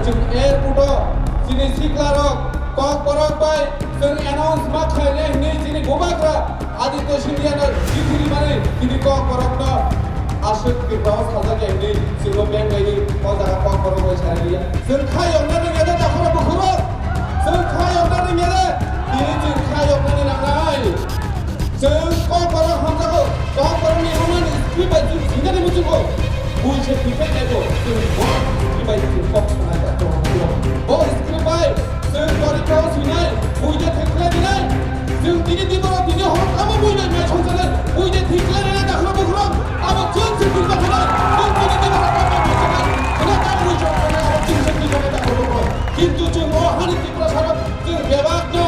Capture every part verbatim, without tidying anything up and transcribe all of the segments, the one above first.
Airport o chini siklarok kokborok bai chwng announce ma khlainai hwnwi chini bubagra Aditya Scindia no chithi rimani chini kokborokno aswk Tripura o sajak ya hwnwi chwngno beng laidi o jaga kokborok bai sarai liya. Chwng kha yokna rwngya de takhoro bukhuro. Chwng kha yokna rwngya de. Tini chwng kha yoknani nangnai. Chwng kokborok hamjago, kokborokni romani script bai chwng sinani muchungo. Buise thwipai naibo, chwng bo script bai chwng kok sanai da chwng bo. Bo script bai chwng porikha o sinai, buide thwikhlai dinai. Chwng tini diboro tini hor tamo buide mai songsanai, buide thwikhlai dinai dakhlo bukhro. Abo chwng se thwikhlai dinai, chwng tini diboro tamo buide mai songsanai, khna tamo buide mai songsanai, abo chwng se thwikhlai dinai dakhlo bukhro. Kintu chwng o hani Tiprasarok chwng bebak no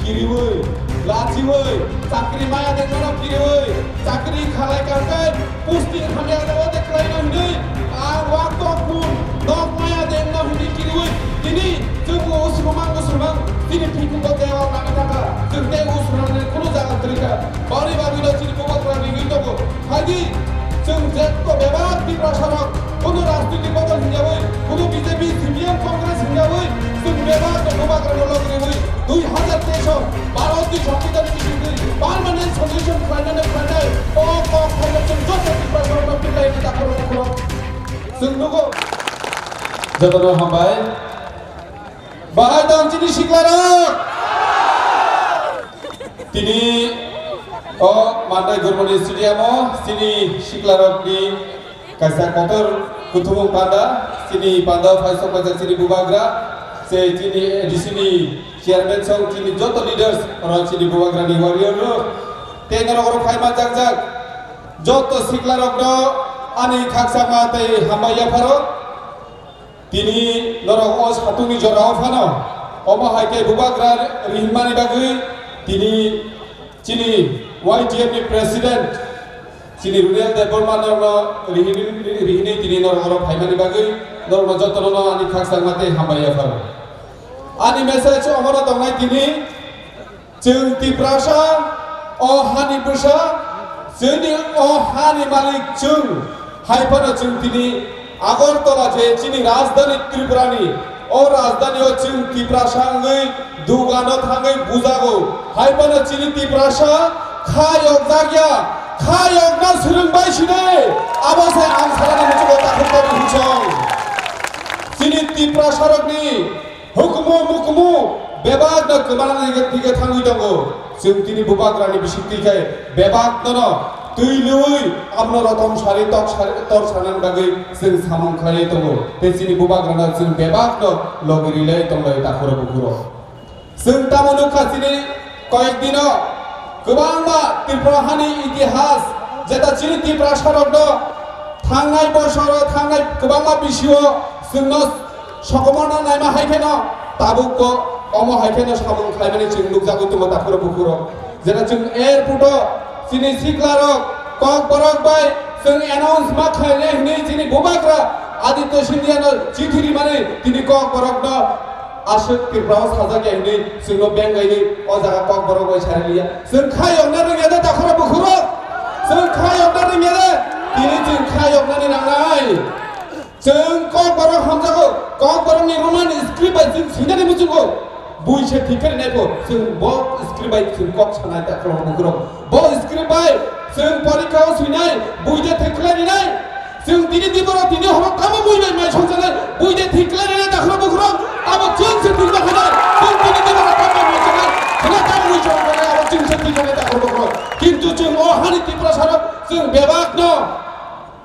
kiriwi, lachiwi, chakri maya dengmano kiriwi, chakri khalai kangkai, posting hamya jaga de khlaino hinwi, ang wak tok phun, nok maya dengno hinwi kiriwi, tini chwng usrumang usrumang, chini phikungo dewal nangwi thangkha, chwng tei usrumani kunu jaga kwrwikha, boni bagwino chini bubagra rigwi tongo, phaidi chwng jekto bebak Tiprasarok, Kono rajnitik bodol hinjawi, kono B J P, C P M, Congress hinjawi, chwng bebak no bubagra no logriwi, dui hazar teis o Bharat ni Songbidan ni bisingtwi permanent solution khlainani khlainai, o kok phaino chwng joto Tiprasarok no pilai ni dakhoro dakhoro chwng nugo. Jotono hambai. Bahai tong chini siklarok. Tini o Mandai Gurmani Stadium o chini siklarok ni kaisa kotor kuthumung panda, chini panda o phai sok paijak chini bubagra, se chini A D C ni chairman song chini joto leaders oro chini bubagra ni warrior rok tei norok oro phai manjak jak joto siklarok no ani khakchangma tei hambai yapharo. Tini norok o satungni jorao phano, omo hai khe bubagra rihinmani bagwi tini chini Y T F ni president chini Runel Debbarma norokno rihini, rihini tini norok oro phaimani bagwi norokno jotono no ani khakchangma tei hambai yapharo. Ani message omono tongnai tini. Chwng Tiprasa, o hani bwsa, chini o hani malik chwng. Hai phano chwng tini Agartala je chini rajdhani Tripurani, o rajdhani o chwng Tiprasa wngwi dugano thangwi bujago. Hai phano chini Tiprasa kha yokjak ya, kha yokna swrwng bai sini. Abo se ang salani muchungo takhuk tabi hinsong. Chini Tiprasarokni Hukumu mukumu bebak no kwmana dige dige thangwi tongo. Chwng tini bubagrani bisingtwi khe bebak nono twi lwi abono rotom sari tok sari tor sanani bagwi chwng samung khlaiwi tongo. Tei chini bubagrano chwng bebak no logi rilai tonglai takhuro bukhuro. Chwng tamo nukha chini koyek dino kwbangma Tripura hani itihas jeta chini Tiprasarokno thangnai bosoro thangnai kwbangma bisio chwngno Sokomorno naima hai kheno tabukbo omo hai kheno samung khlaimani chwng nukjagwi tongo takhuro bukhuro. Jeta chwng airport o chini siklarok kokborok bai chwng announce ma khlainai hwnwi chini bubagra Aditya Scindia no chithi rimani tini kokborokno aswk Tripura o sajak ya hwnwi chwngno beng laidi o jaga kokborok bai sari liya. Chwng kha yokna rwngya de takhuro bukhuro. Chwng kha yokna rwngya de tini chwng kha yoknani nangnai. Chwng kokborok hamjago, kokborokni romani script bai chwng sinani muchungo. Buise thik khe rinai bo, chwng bo script bai chwng kok sanai ta khorok bukhurok. Bo script bai chwng porikha o swinai, buide thik khlai rinai. Chwng tini diboro tini horo tamo bui bai mai songsanai, buide thik khlai rinai ta khorok bukhurok. Abo chwng se thik khlai, chwng tini diboro tamo bui sanai, khna tamo bui songsanai, abo chwng se thik khlai ta khorok bukhurok. Kintu chwng o hani Tiprasarok chwng bebak no.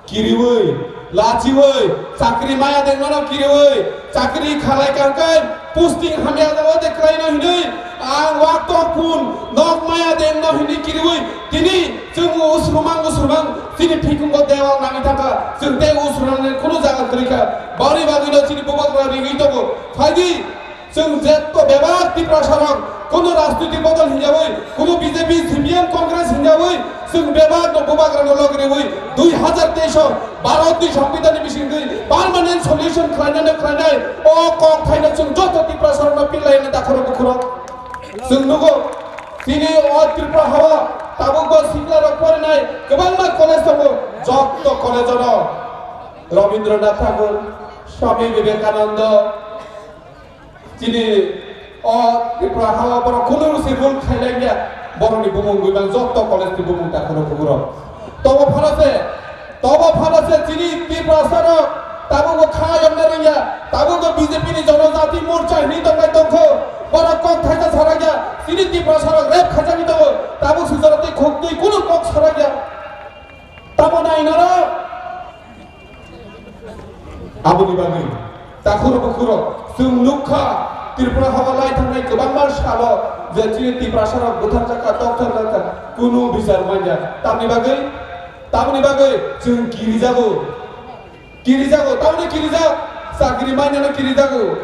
Kiriwi, lachiwi, chakri maya dengmano kiriwi, chakri khalai kangkai, posting hamya jago de khlaino hinwi, ang wak tok phun, nok maya dengno hinwi kiriwi, tini chwng usrumang usrumang, chini phikungo dewal nangwi thangkha, chwng tei usrumani kunu jaga kwrwikha, boni bagwino chini bubagra rigwi tongo, phaidi. Chwng jekto bebak Tiprasarok, kono rajnitik bodol hinjawi, kono B J P, C P M, Congress hinjawi, chwng bebak no bubagra no logriwi, dui hazar teis o Bharat ni Songbidan ni bisingtwi permanent solution khlainani khlainai, o kok thaino chwng joto Tiprasarok no pilai na dakhoro bukhuro. Chwng nugo, tini o Tripura hao tabuk bo sikla rok porinai kwbangma college tongo, jotto college ono Rabindranath Tagore, Swami Vivekananda, chini o Tripura hao borok kunu se rule khailaiya, borokni bumung gwiman jotto college ni bumung takhoro bugurok. Tobo phano se, tobo phano se chini Tiprasa rok tabukbo kha yokna rwngya, tabukbo B J P ni Janajati Morcha hinwi tongbai tongkho, borok kok thaisa sarakya, chini Tiprasa rok rep khaijagwi tongo, tabuk sujara tei khok twi kunu kok sarakya. Tamo nai norok? Aboni bagwi takhuro bukhuro chwng nukha, Tripura hao lai thangnai kwbangma salo je chini Tiprasa rok butharjakha, tokthar jakha, kunu bichar manya. Tamni bagwi, tamni bagwi chwng kirijago, kirijago, tamni kirijak, chakri manyano kirijago.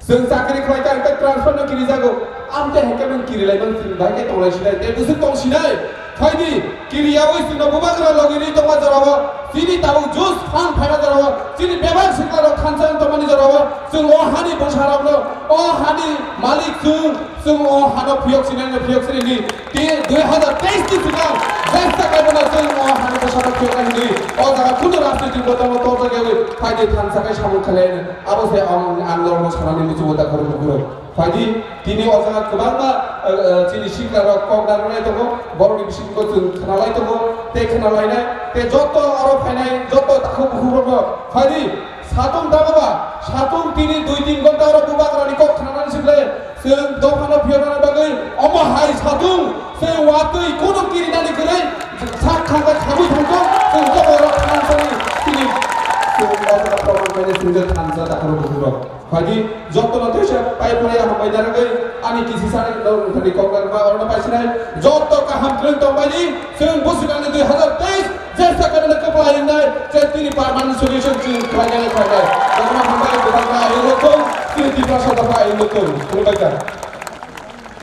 Chwng chakri khlai kha, hwnkhe transfer no kirijago. Amte hai khe nwng kirilaimani chwng bai khe tonglai sinai, tei bwswk tong sinai. Phaidi, kiriyaui chwngno bubagra logini tongma jorao, chini tabuk jus phan phaima jorao, chini bebak siklarok thansa wng tongmani jorao, chwng o hani bwsarokno, o hani malik chwng, chwng o hano phiyok sinai, phiyok sinai di. Tei dui hazar teis ni swkang jesa kaibono chwng o hani bwsarok phiyokna hinwi o jaga kunu rajnitik bo tongma torjak yaui phaidi thansa khe samung khlai. Abo se ang, ang norokno sanani muchungo da khoroknwi phuru. Phaidi, tini o jaga kwbangma, eh, eh, chini siklarok kok narwknai tongo, borokni bisingo chwng khnalai tongo, tei khnalainai, tei joto oro phainai, joto takhuk bukhukrokno phaidi, satung tamo ba, satung tini dui tin ghonta oro bubagrani kok khnanani sikle, chwng dophano phiyoknani bagwi omo hai satung, chwng watwi kono kirinani kwrwi, sak thangkha khabwi thangkha, chwng joto oro thansani tini, chwng o jaga proman khainai chwng je thansa takhuk bukhukrok. Phaidi, jotono teisa pai phlai hambai narwgwi ani kisi sani nongthani kokdar ba orno paisinai joto kaham kwrwng tongbaidi, chwng bwswkangni dui hazar teis jesa kaibono kwplai wngnai, je tini permanent solution chwng khlainai khlainai. Jotono hambai kwbangma ayung lokthung, chini Tiprasa dopha ayung lokthung. Khulumbai kha.